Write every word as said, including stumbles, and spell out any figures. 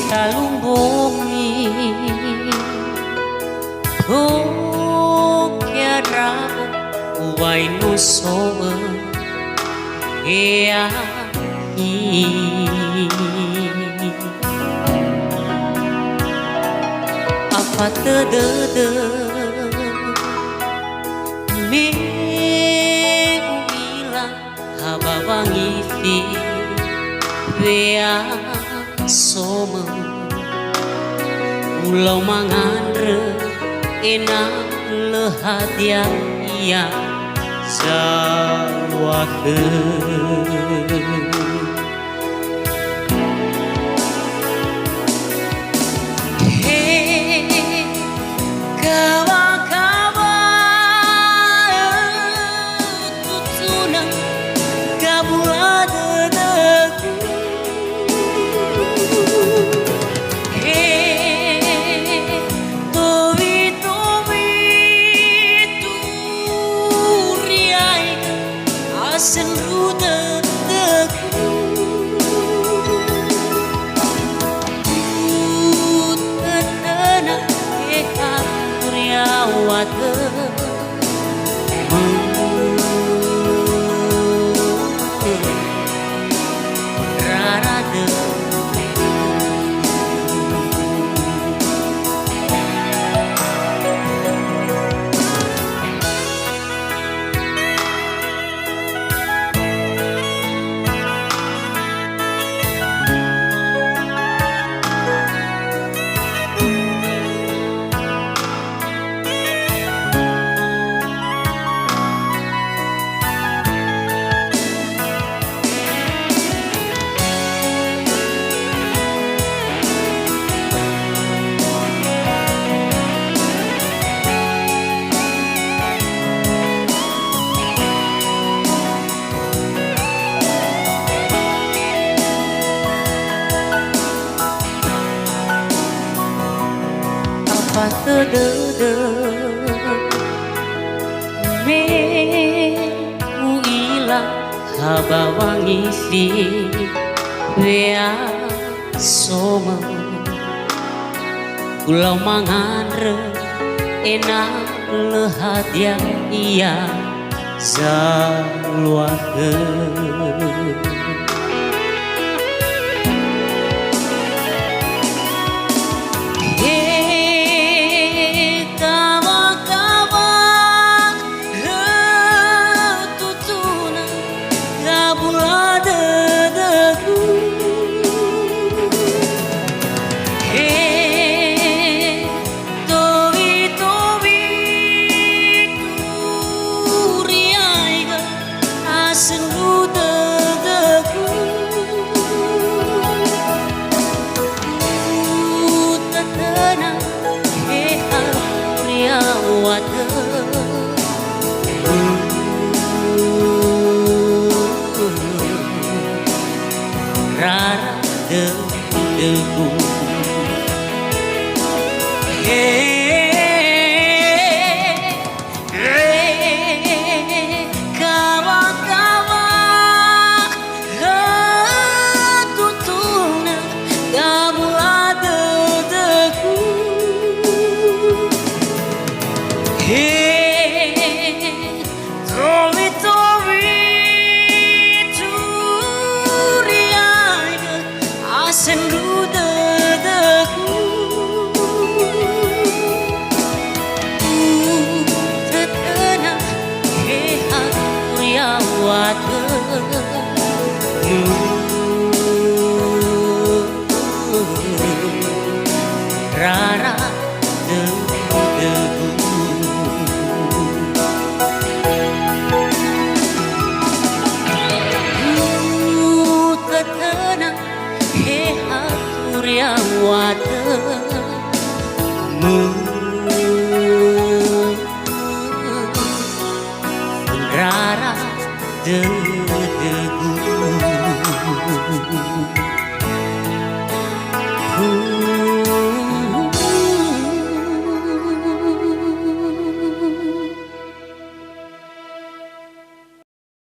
Talu mbongi, toke ndra'o, uŵa'ö no somö heahi. Afatö dödö me u'ila ha ba wangifi we'asomö. Ulau mangandrö ena'ö lö hadia ia zaŵa'ö. He kaŵa-kaŵa, tutuna gabula dödögu. He towi-towi turiaigö, asöndru dödögu. Utötöna, he ha turia wa'ö. Rara dödögu. Afatö dödö me u'ila ha ba wangifi we'asomö. Ulau mangandrö ena'ö lö hadia ia zaŵa'ö. He kaŵa-kaŵa, tutuna gabula dödögu. He towi-towi turiaigö, asöndru dödögu. Utötöna, he ha turia wa'ö. Rara dödögu. He, he, kaŵa-kaŵa, tutuna gabula dödögu. He towi-towi turiaigö, asöndru dödögu. Utötöna, he ha turia wa'ö. Rara dödögu. Utötöna, he ha turia wa'ö. Rara dödögu.